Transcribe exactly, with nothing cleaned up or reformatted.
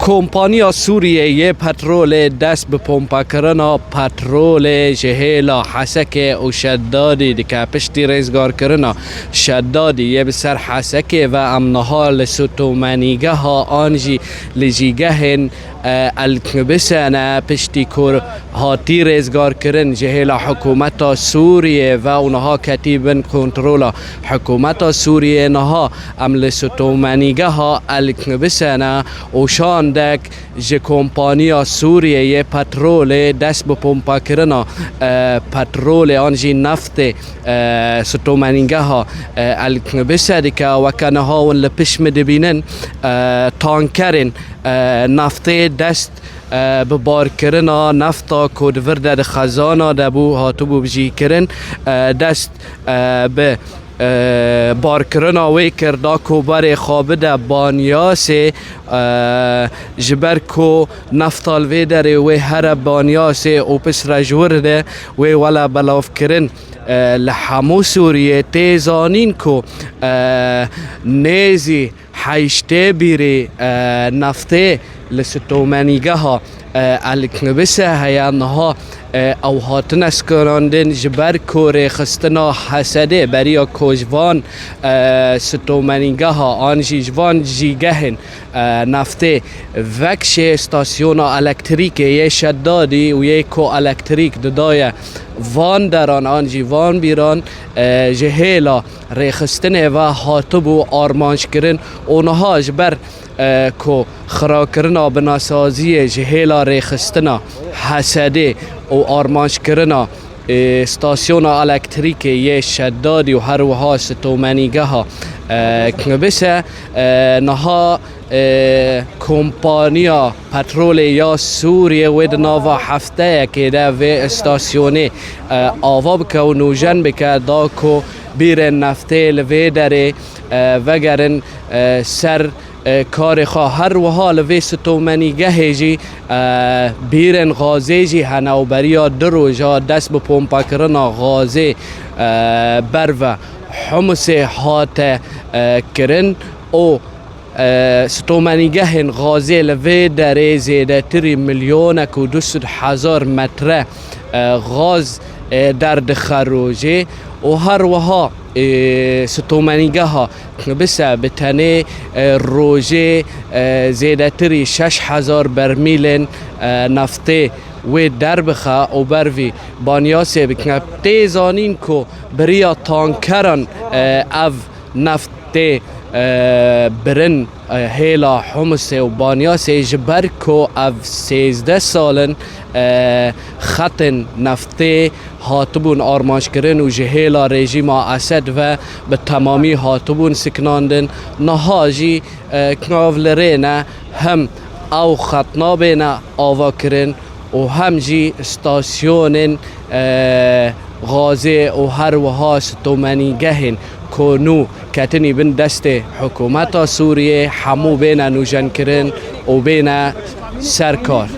Kompaniya Sûriyê yê petrolê dest bi pompekirina petrolê ji hêla Hesekê û Şedadî dike. Piştî rêzgarkirina Şedadî yê bi ser Hesekê ve, em niha li Sutomenîgeha an jî li jîgehên, e, El Knubise ne. Piştî ku hatî rêzgarkirin ji hêla hikûmeta Sûriyê ve û niha ketî bin kontrola hikûmeta Sûriyê, niha em li Sutomenîgeha El Knubise ne û şandek ji kompaniya Sûriyê yê petrolê dest bi pompakirina, e, petrolê an jî neftê, e, Sutomenîgeha, e, El Knubise dike. Weke niha hûn li pişt min dibînin, e, tankerên, e, neftê dest, e, bi barkirina nefta ku di vir de di xezana de bû, hatibû bijîkirin, e, dest, e, bi, e, barkirina wê kir da ku berê xwe bide banyasê, e, ji ber ku nefta li vê derê wê here banyasê û piştre ji wir de wê wele belavkirin, e, li hemû Sûriyê. Tê zanîn ku, e, nêzî heştê bîrî, e, neftê li Sutomenîgeha, e, El Knubise heye. Niha, e, ew hatine skinandin ji ber ku rêxistina Hesedê beriya ku ji van, e, Sutomenîgeha an jî ji van jîgehên, e, neftê vekşê stasyona elektrîkê yê Şedadî û yê ku elektrîk didaye van deran an jî van bîran, e, ji hêla rêxistinê ve hatibû armanckirin û niha ji ber, e, ku xirakirina binasaziyê ji hêla rêxistina Hesedê û armancikirina, e, stasyona elektrîkê yê Şedadî û her wiha Sutomenîgeha, e, Knubise, e, niha, e, kompaniya petrolê ya Sûriyê wê di nava hefteyekê de vê stasyonê, e, ava bike û nûjen bike, da ku bîrên neftê li vê derê, e, vegerin, e, ser, e, karê xwe. Her wiha li vê Sutomenîgehê jî, e, bîrên gazê jî hene û beriya du roja dest bi pompakirina gazê, e, berve Humusê hate, e, kirin û, e, Sutomenîgehên gazê li vê derê zêdetirî milyonek û du sed hezar metre, e, gaz, e, derdixe rojê û her wiha, e, Sutomenîgeha Knubise bi tenê, e, rojê, e, zêdetirî şeş hezar bermîlên, e, neftê wê derbixe û ber vî banyasê bike. Tê zanîn ku beriya tankeran, e, ev neft tê, e, birin, e, hêla Humusê û banyasê, ji ber ku ev sêzdeh sal in, e, xetên neftê hatibûn armanckirin û ji hêla rejîma Esed ve bi temamî hatibûn sikinandin. Niha jî, e, nav li rê ne, hem ew xet nabêne avakirin û hem jî stasyonên, e, gazê û her wiha Sutomenîgehên ku nû ketinî bin destê hikûmeta Sûriyê hemû bêne nûjenkirin û bêne ser kar.